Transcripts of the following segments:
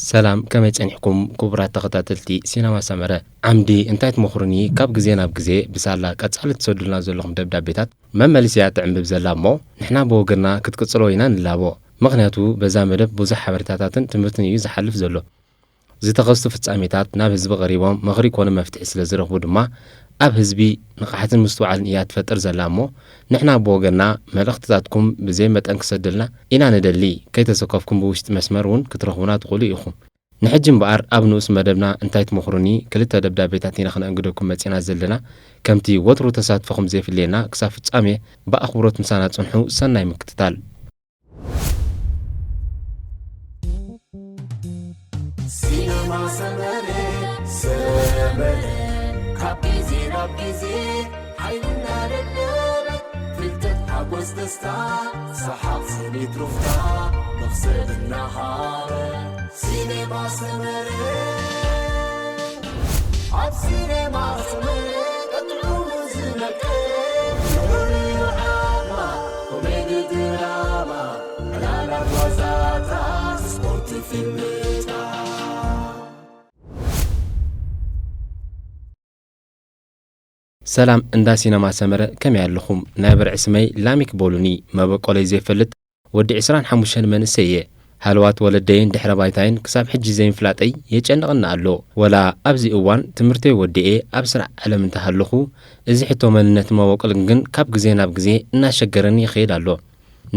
ሰላም፣ ከመይ ጸኒሕኩም ክቡራት ተኸታተልቲ ሲነማ ሰመረ? ዓምዲ እንታይ ትመኽሩኒ ካብ ግዜ ናብ ግዜ ብሳላ ቀጻሊ ትሰዱልና ዘለኹም ደብዳቤታት መመሊስያ ትዕንብብ ዘላ እሞ፣ ንሕና ብወገንና ክትቅጽሎ ኢና ንላቦ። ምኽንያቱ በዛ መደብ ብዙሕ ሓበሬታታትን ትምህርትን እዩ ዝሓልፍ ዘሎ። ዝተኸስቱ ፍጻሜታት ናብ ህዝቢ ቀሪቦም ምኽሪ ኮነ መፍትሒ ስለ ዝረኽቡ ድማ ኣብ ህዝቢ ንቕሓትን ምስትውዓልን እያ ትፈጥር ዘላ እሞ፣ ንሕና ብወገንና መልእኽትታትኩም ብዘይ መጠን ክሰደልና ኢና ንደሊ። ከይተሰከፍኩም ብውሽጢ መስመር እውን ክትረኽቡና ትኽእሉ ኢኹም። ንሕጂ እምበኣር ኣብ ንኡስ መደብና እንታይ ትመኽሩኒ ክልተ ደብዳቤታት ኢና ክነእንግደኩም መጺና ዘለና። ከምቲ ወትሩ ተሳትፎኹም ዘይፍለየና ክሳብ ፍጻሜ ብኣኽብሮት ምሳና ጽንሑ። ሰናይ ምክትታል። ሲነማ ሰመረ፣ ሰመረ፣ ካብ ግዜ ናብ ግዜ ሓይልና ደለበ፣ ፍልጠት ሓጎስ ደስታ፣ ሰሓቕ ስኒት ሩፍታ፣ መኽሰብ እናሃበ። ሲኔማ ሰመረ፣ ኣብ ሲኔማ ሰመረ፣ ጥዑሙ ዝነቅል፣ ፍሉይ ዓቕማ፣ ኮሜዲ ድራማ፣ ዕላላት ዋዛታት፣ ስፖርት ፊልምታት። ሰላም እንዳ ሲነማ ሰመረ፣ ከመይ ኣለኹም? ናይ በርዒ ስመይ ላሚክ በሉኒ፣ መበቆለይ ዘይፈልጥ ወዲ ዕስራን ሓሙሽተን መንእሰይ እየ። ሃለዋት ወለደይን ድሕረ ባይታይን ክሳብ ሕጂ ዘይምፍላጠይ የጨንቐኒ ኣሎ። ወላ ኣብዚ እዋን ትምህርተይ ወዲኤ ኣብ ስራሕ ዓለም እንተሃለኹ፣ እዚ ሕቶ መንነትን መበቆልን ግን ካብ ግዜ ናብ ግዜ እናሸገረኒ ይኸይድ ኣሎ።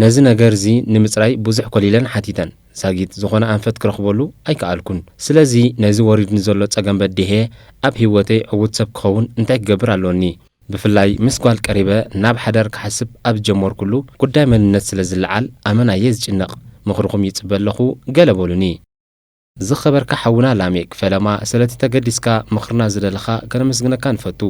ነዚ ነገር እዚ ንምጽራይ ብዙሕ ኮሊለን ሓቲተን፣ ዛጊት ዝኾነ ኣንፈት ክረኽበሉ ኣይከኣልኩን። ስለዚ ነዚ ወሪድኒ ዘሎ ጸገም በዲሄ ኣብ ህይወተይ ዕዉት ሰብ ክኸውን እንታይ ክገብር ኣሎኒ? ብፍላይ ምስ ጓል ቀሪበ ናብ ሓዳር ክሓስብ ኣብ ዝጀመርኩሉ፣ ጉዳይ መንነት ስለ ዝለዓል ኣመና እየ ዝጭነቕ። ምኽርኹም ይጽበ ኣለኹ፣ ገለ በሉኒ። ዝኸበርካ ሓውና ላሜክ፣ ፈለማ ስለቲ ተገዲስካ ምኽርና ዝደለኻ ከነመስግነካ ንፈቱ።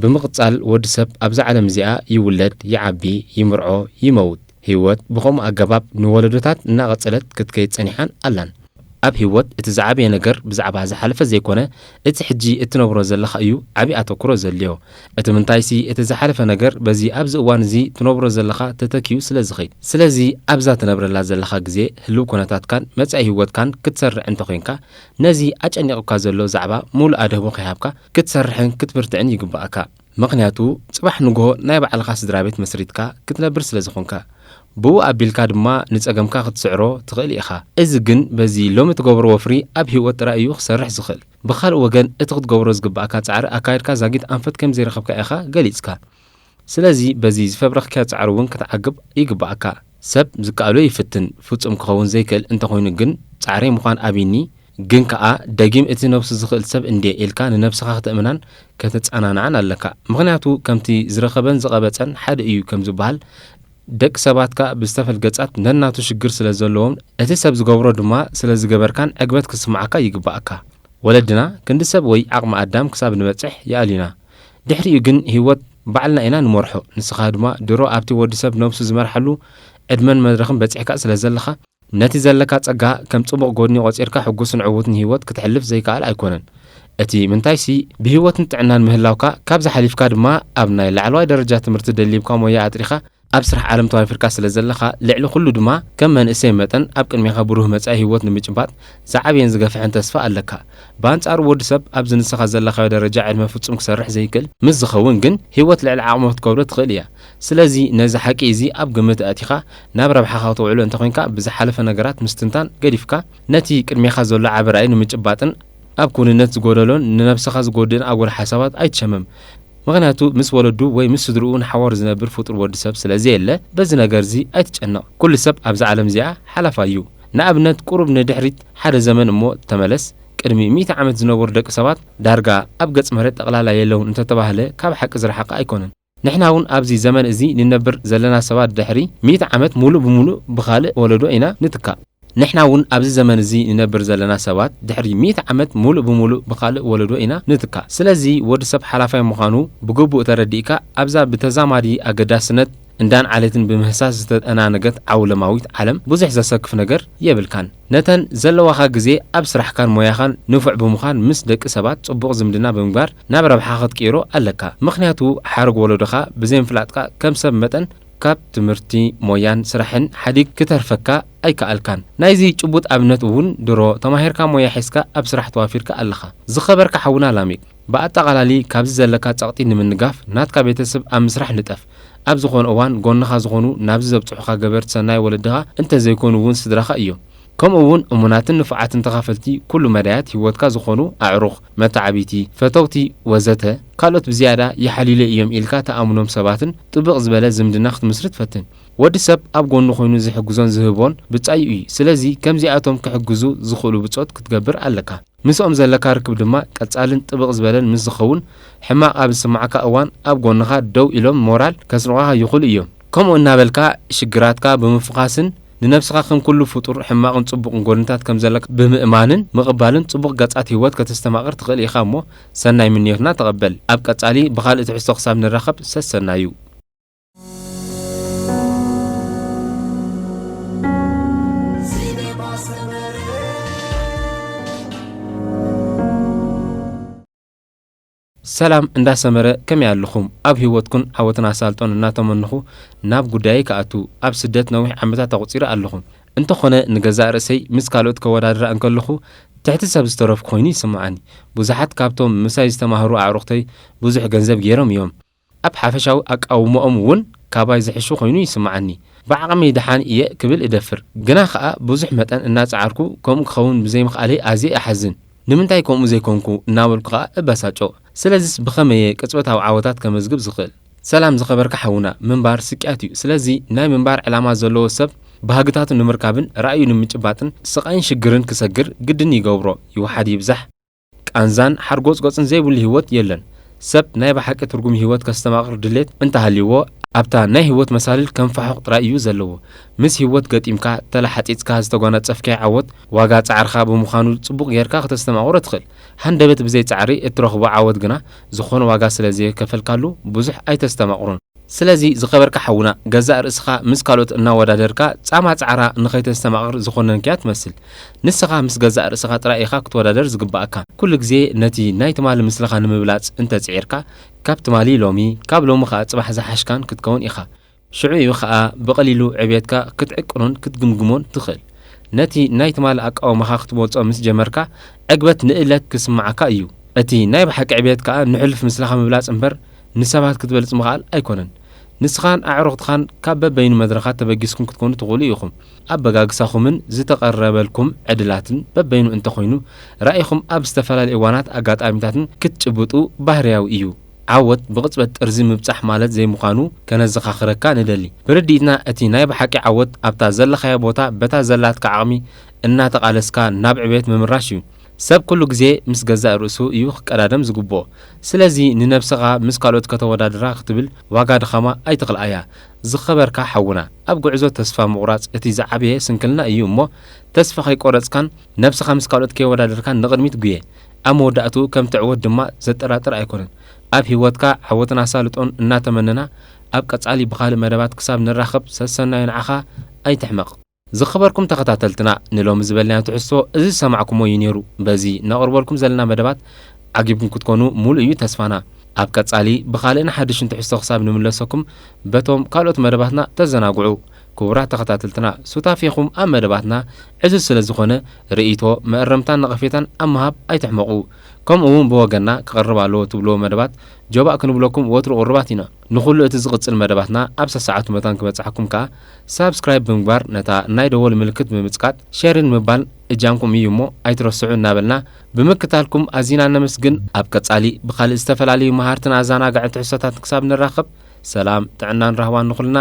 ብምቕጻል፣ ወዲ ሰብ ኣብዛ ዓለም እዚኣ ይውለድ፣ ይዓቢ፣ ይምርዖ፣ ይመውት። ህይወት ብኸምኡ ኣገባብ ንወለዶታት እናቐጸለት ክትከይድ ጸኒሓን ኣላን። ኣብ ህይወት እቲ ዝዓበየ ነገር ብዛዕባ ዝሓለፈ ዘይኮነ፣ እቲ ሕጂ እትነብሮ ዘለኻ እዩ ዓቢ ኣተኩሮ ዘድልዮ። እቲ ምንታይሲ፣ እቲ ዝሓለፈ ነገር በዚ ኣብዚ እዋን እዚ ትነብሮ ዘለኻ ተተኪኡ ስለ ዝኸይድ። ስለዚ ኣብዛ ትነብረላ ዘለኻ ግዜ፣ ህልው ኩነታትካን መጻኢ ህይወትካን ክትሰርዕ እንተኾይንካ፣ ነዚ ኣጨኒቑካ ዘሎ ዛዕባ ሙሉእ ኣደህቦ ከይሃብካ ክትሰርሕን ክትብርትዕን ይግባኣካ። ምኽንያቱ፣ ጽባሕ ንግሆ ናይ ባዕልኻ ስድራ ቤት መስሪትካ ክትነብር ስለ ዝኾንካ። ብኡ ኣቢልካ ድማ ንጸገምካ ክትስዕሮ ትኽእል ኢኻ። እዚ ግን በዚ ሎሚ ትገብሮ ወፍሪ ኣብ ህይወት ጥራይ እዩ ክሰርሕ ዝኽእል። ብኻልእ ወገን፣ እቲ ክትገብሮ ዝግባኣካ ጻዕሪ ኣካይድካ ዛጊት ኣንፈት ከም ዘይረኸብካ ኢኻ ገሊጽካ። ስለዚ በዚ ዝፈብረኽካዮ ጻዕሪ እውን ክትዓግብ ይግባኣካ። ሰብ ዝከኣሎ ይፍትን፣ ፍጹም ክኸውን ዘይክእል እንተኾይኑ ግን፣ ጻዕረይ ምዃን ኣቢኒ፣ ግን ከኣ ደጊም እቲ ነብሱ ዝኽእል ሰብ እንድየ ኢልካ ንነብስኻ ከተእምናን ከተጸናንዓን ኣለካ። ምኽንያቱ ከምቲ ዝረኸበን ዝቐበጸን ሓደ እዩ ከም ዝበሃል፣ ደቂ ሰባት ከኣ ብዝተፈልገጻት ነናቱ ሽግር ስለ ዘለዎም፣ እቲ ሰብ ዝገብሮ ድማ ስለ ዝገበርካን ዕግበት ክስምዓካ ይግባኣካ። ወለድና ክንዲ ሰብ ወይ ዓቕሚ ኣዳም ክሳብ ንበጽሕ ይኣልዩና። ድሕሪኡ ግን ህይወት ባዕልና ኢና ንመርሖ። ንስኻ ድማ ድሮ ኣብቲ ወዲ ሰብ ነብሱ ዝመርሓሉ ዕድመን መድረኽን በጺሕካ ስለ ዘለኻ፣ ነቲ ዘለካ ጸጋ ከም ጽቡቕ ጎድኒ ቆጺርካ ሕጉስን ዕዉትን ህይወት ክትሕልፍ ዘይከኣል ኣይኮነን። እቲ ምንታይሲ፣ ብህይወትን ጥዕናን ምህላውካ፣ ካብዚ ሓሊፍካ ድማ ኣብ ናይ ላዕለዋይ ደረጃ ትምህርቲ ደሊብካ ሞያ ኣጥሪኻ ኣብ ስራሕ ዓለም ተዋፊርካ ስለ ዘለኻ፣ ልዕሊ ኩሉ ድማ ከም መንእሰይ መጠን ኣብ ቅድሜኻ ብሩህ መጻኢ ህይወት ንምጭባጥ ዝዓበየን ዝገፍሐን ተስፋ ኣለካ። ብኣንጻሩ ወዲ ሰብ ኣብዚ ንስኻ ዘለኻዮ ደረጃ ዕድመ ፍጹም ክሰርሕ ዘይክእል ምስ ዝኸውን ግን፣ ህይወት ልዕሊ ዓቕሙ ክትከብዶ ትኽእል እያ። ስለዚ ነዚ ሓቂ እዚ ኣብ ግምት ኣእቲኻ ናብ ረብሓኻ ክተውዕሎ እንተኾይንካ፣ ብዝሓለፈ ነገራት ምስትንታን ገዲፍካ፣ ነቲ ቅድሜኻ ዘሎ ዓቢ ራእይ ንምጭባጥን ኣብ ክውንነት ዝጎደሎን ንነብስኻ ዝጎድእን ኣጉል ሓሳባት ኣይትሸመም። ምኽንያቱ ምስ ወለዱ ወይ ምስ ስድርኡ ንሓዋሩ ዝነብር ፍጡር ወዲ ሰብ ስለ ዘየለ፣ በዚ ነገር እዚ ኣይትጨነቕ። ኩሉ ሰብ ኣብዛ ዓለም እዚኣ ሓላፋይ እዩ። ንኣብነት፣ ቁሩብ ንድሕሪት ሓደ ዘመን እሞ ተመለስ፣ ቅድሚ ሚእቲ ዓመት ዝነበሩ ደቂ ሰባት ዳርጋ ኣብ ገጽ መሬት ጠቕላላ የለውን እንተተባህለ ካብ ሓቂ ዝረሓቐ ኣይኮነን። ንሕና እውን ኣብዚ ዘመን እዚ ንነብር ዘለና ሰባት ድሕሪ ሚእቲ ዓመት ሙሉእ ብሙሉእ ብኻልእ ወለዶ ኢና ንትካእ። ንሕና እውን ኣብዚ ዘመን እዚ ንነብር ዘለና ሰባት ድሕሪ ሚእቲ ዓመት ሙሉእ ብሙሉእ ብኻልእ ወለዶ ኢና ንትካእ። ስለዚ ወዲ ሰብ ሓላፋይ ምዃኑ ብግቡእ ተረዲእካ ኣብዛ ብተዛማዲ ኣገዳስነት እንዳን ዓሌትን ብምህሳስ ዝተጠናነገት ዓውለማዊት ዓለም ብዙሕ ዘሰክፍ ነገር የብልካን። ነተን ዘለዋኻ ግዜ ኣብ ስራሕካን ሞያኻን ንፉዕ ብምዃን ምስ ደቂ ሰባት ጽቡቕ ዝምድና ብምግባር ናብ ረብሓ ክትቅይሮ ኣለካ። ምኽንያቱ ሓረግ ወለዶኻ ብዘይምፍላጥካ ከም ሰብ መጠን ካብ ትምህርቲ፣ ሞያን ስራሕን ሓዲግ ክተርፈካ ኣይከኣልካን። ናይዚ ጭቡጥ ኣብነት እውን ድሮ ተማሂርካ ሞያ ሒዝካ ኣብ ስራሕ ተዋፊርካ ኣለኻ። ዝኸበርካ ሓውና ላሚክ፣ ብኣጠቓላሊ ካብዚ ዘለካ ጸቕጢ ንምንጋፍ ናትካ ቤተሰብ ኣብ ምስራሕ ንጠፍ። ኣብ ዝኾነ እዋን ጎንኻ ዝኾኑ ናብዚ ዘብጽሑኻ ገበርቲ ሰናይ ወለድኻ እንተዘይኮኑ እውን ስድራኻ እዮም። ከምኡ እውን እሙናትን ንፉዓትን ተኻፈልቲ ኩሉ መዳያት ህይወትካ ዝኾኑ ኣዕሩኽ፣ መተዓብይቲ፣ ፈተውቲ ወዘተ ካልኦት ብዝያዳ ይሓልዩለይ እዮም ኢልካ ትኣምኖም ሰባትን ጥብቕ ዝበለ ዝምድና ክትምስርት ፈትን። ወዲ ሰብ ኣብ ጎኑ ኮይኑ ዝሕግዞን ዝህቦን ብጻዩ እዩ። ስለዚ ከምዚኣቶም ክሕግዙ ዝኽእሉ ብጾት ክትገብር ኣለካ። ምስኦም ዘለካ ርክብ ድማ ቀጻልን ጥብቕ ዝበለን ምስ ዝኸውን፣ ሕማቕ ኣብ ዝስምዓካ እዋን ኣብ ጎንኻ ደው ኢሎም ሞራል ከስንቑኻ ይኽእሉ እዮም። ከምኡ እናበልካ ሽግራትካ ብምፍዃስን ንነብስኻ ከም ኩሉ ፍጡር ሕማቕን ጽቡቕን ጎድንታት ከም ዘለካ ብምእማንን ምቕባልን ጽቡቕ ገጻት ህይወት ከተስተማቕር ትኽእል ኢኻ እሞ ሰናይ ምንዮትና ተቐበል። ኣብ ቀጻሊ ብኻልእ ትሕዝቶ ክሳብ ንራኸብ ሰሰናዩ። ሰላም እንዳሰመረ፣ ከመይ ኣለኹም? ኣብ ህይወትኩን ዓወትን ኣሳልጦን እናተመንኹ ናብ ጉዳየይ ክኣቱ፣ ኣብ ስደት ነዊሕ ዓመታት ኣቑጺረ ኣለኹ። እንተኾነ ንገዛእ ርእሰይ ምስ ካልኦት ከወዳድራ እንከለኹ ትሕቲ ሰብ ዝተረፍኩ ኮይኑ ይስምዓኒ። ብዙሓት ካብቶም ምሳይ ዝተማህሩ ኣዕሩኽተይ ብዙሕ ገንዘብ ገይሮም እዮም። ኣብ ሓፈሻዊ ኣቃውሞኦም እውን ካባይ ዝሕሹ ኮይኑ ይስምዓኒ። ብዓቕመይ ደሓን እየ ክብል እደፍር። ግና ኸኣ ብዙሕ መጠን እናጸዓርኩ ከምኡ ክኸውን ብዘይምኽኣለይ ኣዝየ እሓዝን። ንምንታይ ከምኡ ዘይኮንኩ እናበልኩ ኸኣ እበሳጮ። ስለዚስ ብኸመየ ቅጽበታዊ ዓወታት ከመዝግብ ዝኽእል? ሰላም ዝኸበርካ ሓውና፣ ምንባር ስቅያት እዩ። ስለዚ ናይ ምንባር ዕላማ ዘለዎ ሰብ ባህግታቱ ንምርካብን ራእዩ ንምጭባጥን ስቓይን ሽግርን ክሰግር ግድን ይገብሮ። ይውሓድ ይብዛሕ፣ ቃንዛን ሓርጎጽጎጽን ዘይብሉ ህይወት የለን። ሰብ ናይ ብሓቂ ትርጉም ህይወት ከስተማቕር ድሌት እንተሃልይዎ፣ ኣብታ ናይ ህይወት መሳልል ከም ፋሑቕ ጥራይ እዩ ዘለዎ። ምስ ህይወት ገጢምካ፣ ተላሓጺጽካ ዝተጓናጸፍካዮ ዓወት ዋጋ ጻዕርኻ ብምዃኑ ጽቡቕ ጌርካ ከተስተማቕሮ ትኽእል። ሃንደበት ብዘይ ጻዕሪ እትረኽቦ ዓወት ግና ዝኾነ ዋጋ ስለ ዘየከፈልካሉ ብዙሕ ኣይተስተማቕሮን። ስለዚ ዝኸበርካ ሓውና፣ ገዛእ ርእስኻ ምስ ካልኦት እናወዳደርካ ጻማ ጻዕራ ንኸይተስተማቕር ዝኾነንክያ ትመስል። ንስኻ ምስ ገዛእ ርእስኻ ጥራይ ኢኻ ክትወዳደር ዝግባኣካ። ኩሉ ግዜ ነቲ ናይ ትማሊ ምስልኻ ንምብላጽ እንተጽዒርካ፣ ካብ ትማሊ ሎሚ፣ ካብ ሎሚ ኸኣ ጽባሕ ዝሓሽካን ክትከውን ኢኻ። ሽዑ እዩ ኸኣ ብቐሊሉ ዕብየትካ ክትዕቅኖን ክትግምግሞን ትኽእል። ነቲ ናይ ትማሊ ኣቃውማኻ ክትመልጾ ምስ ጀመርካ፣ ዕግበት ንእለት ክስምዓካ እዩ። እቲ ናይ ብሓቂ ዕብየት ከኣ ንሕሉፍ ምስላኻ ምብላጽ እምበር፣ ንሰባት ክትበልጽ ምኽኣል ኣይኮነን። ንስኻን ኣዕሩኽትኻን ካብ በበይኑ መድረኻት ተበጊስኩም ክትኮኑ ትኽእሉ ኢኹም። ኣበጋግሳኹምን ዝተቐረበልኩም ዕድላትን በበይኑ እንተኾይኑ፣ ራኢኹም ኣብ ዝተፈላለዩ እዋናት ኣጋጣሚታትን ክትጭብጡ ባህርያዊ እዩ። ዓወት ብቕጽበት ጥርዚ ምብጻሕ ማለት ዘይምዃኑ ከነዘኻኽረካ ንደሊ። ብርድኢትና እቲ ናይ ብሓቂ ዓወት ኣብታ ዘለኻዮ ቦታ በታ ዘላትካ ዓቕሚ እናተቓለስካ ናብ ዕቤት ምምራሽ እዩ። ሰብ ኩሉ ግዜ ምስ ገዛእ ርእሱ እዩ ክቀዳደም ዝግብኦ። ስለዚ ንነብስኻ ምስ ካልኦት ከተወዳድራ ክትብል ዋጋ ድኻማ ኣይትኽልኣያ። ዝኸበርካ ሓውና፣ ኣብ ጉዕዞ ተስፋ ምቑራጽ እቲ ዝዓበየ ስንክልና እዩ እሞ፣ ተስፋ ከይቆረጽካን ነብስኻ ምስ ካልኦት ከየወዳደርካን ንቕድሚት ጉየ። ኣብ መወዳእትኡ ከም ትዕወት ድማ ዘጠራጥር ኣይኮነን። ኣብ ህይወትካ ዓወትን ኣሳልጦን እናተመነና፣ ኣብ ቀጻሊ ብኻልእ መደባት ክሳብ ንራኸብ፣ ሰሰናዩ ንዓኻ። ኣይትሕመቕ። ዝኸበርኩም ተኸታተልትና፣ ንሎሚ ዝበልናዮ ትሕዝቶ እዚ ዝሰማዕኩሞ እዩ ነይሩ። በዚ ነቕርበልኩም ዘለና መደባት ዓጊብኩም ክትኮኑ ሙሉእ እዩ ተስፋና። ኣብ ቀጻሊ ብኻልእን ሓድሽን ትሕዝቶ ክሳብ ንምለሰኩም፣ በቶም ካልኦት መደባትና ተዘናግዑ። ክቡራት ተኸታተልትና፣ ሱታፌኹም ኣብ መደባትና ዕዙዝ ስለ ዝኾነ፣ ርእይቶ፣ መእረምታን ነቐፌታን ኣብ ምሃብ ኣይትሕመቑ። ከምኡ እውን ብወገንና ክቐርብ ኣለዎ ትብልዎ መደባት ጆባእ ክንብለኩም ወትሩ ቅሩባት ኢና። ንኹሉ እቲ ዝቕጽል መደባትና ኣብ ሰሰዓቱ መታን ክበጽሓኩም ከኣ ሳብስክራይብ ብምግባር ነታ ናይ ደወል ምልክት ብምጽቃጥ ሼርን ምባል እጃምኩም እዩ እሞ ኣይትረስዑ እናበልና ብምክታልኩም ኣዚና ነመስግን። ኣብ ቀጻሊ ብኻልእ ዝተፈላለዩ መሃርትን ኣዘናጋዕን ትሕዝቶታት ክሳብ ንራኸብ ሰላም ጥዕናን ራህዋን ንኹልና።